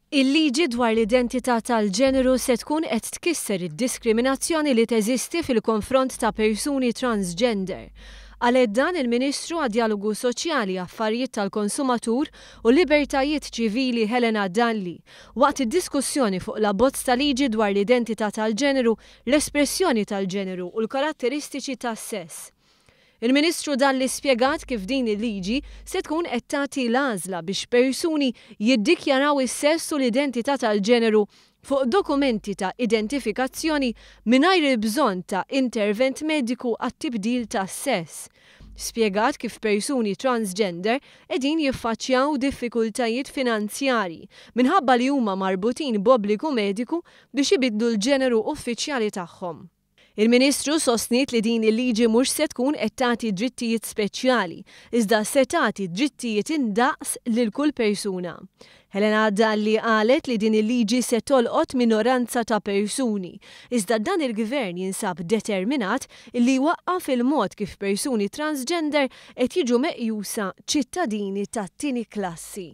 Il-liġi dwar l-identità tal-ġeneru se tkun qed tkisser id-diskriminazzjoni li teżisti fil-konfront ta' persuni transgender. Qalet dan il-Ministru għad-Djalogu Soċjali, Affarijiet tal-Konsumatur u Libertajiet Ċivili Helena Dalli waqt id-diskussjoni fuq l-abbozz ta' liġi dwar l-identità tal-ġeneru, l-espressjoni tal-ġeneru u l-karatteristiċi tas-sess. Il-Ministru Dalli spjegat kif din il-liġi se tkun qed tagħti l-għażla biex persuni jiddikjaraw is-sess u l-identità tal-ġeneru fuq dokumenti ta' identifikazzjoni mingħajr il-bżonn ta' intervent mediku għat-tibdil tas-sess. Spjegat kif persuni transgender qegħdin jiffaċċjaw diffikultajiet finanzjarji minħabba li huma marbutin b'obbligu mediku biex ibiddlu l-ġeneru uffiċjali tagħhom. Il-Ministru sostniet li din il-liġi mhux se tkun qed tagħti drittijiet speċjali, iżda se tagħti drittijiet indaqs lil kull persuna. Helena Dalli qalet li din il-liġi se tolqot minoranza ta' persuni, iżda dan il-Gvern jinsab determinat illi jwaqqaf il-mod kif persuni transgender qed jiġu meqjusa ċittadini tat-tieni klassi.